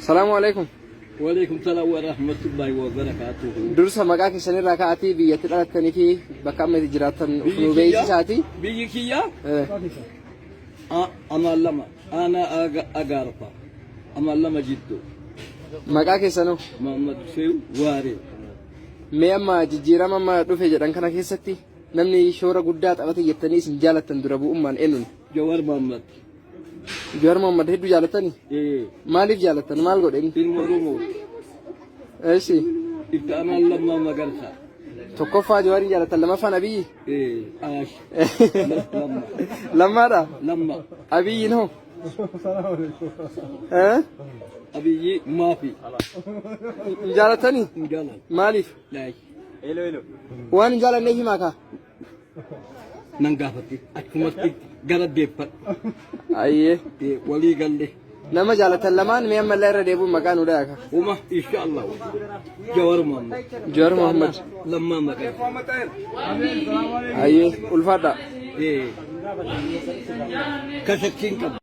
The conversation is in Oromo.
Salaamu alaikum. Waalaikum salaam wa rahmatullahi wa barakaatuhu. Dursa maqaa keessanirraa ka'atii biyyatti dhalattanii fi bakka amma itti jiraattan of nuu beeksisaati. Biyyi kiyya amaan lama aanaa agaarfa amaan lama jidduu. Maqaa keessanoo? Muhammad Hussein Waaree. Mee amma jijjiirama amma dhufe jedhan kana keessatti namni shoora guddaa taphate jettanii isin jaalattan dura bu'ummaan eenyuun? Jawar Muhammad. Jawaar Mohammad hedduu jaalattani? Ee. Maaliif jaalattan? Maal godhe inni? Ilma Oromoo. Eessi. Itti aanaan Lammaa Magarsaa. Tokkoffaa Jawaarin jaalattan lammaffaan Abiyyi? Ee. Aash. Lamma. Lammaadha? Lamma. Abiyyiin hoo? Eh? Abiyyi maafi. Hin jaalattani? Hin jaalan. Maaliif? Laayi. Waan hin jaalanneef himaa kaa. Nan gaafatti achumatti gara deeffadhu. Ayyee. Walii galle. Nama jaalatan lamaan mee ammallee irra deebi'uun maqaa nu dhayaa kaa. Uma insha Allah. Jawar Muhammad. Jawar Muhammad. Lammaa Magarsaa. Ayyee ulfaadha. Ka shakkiin qabu.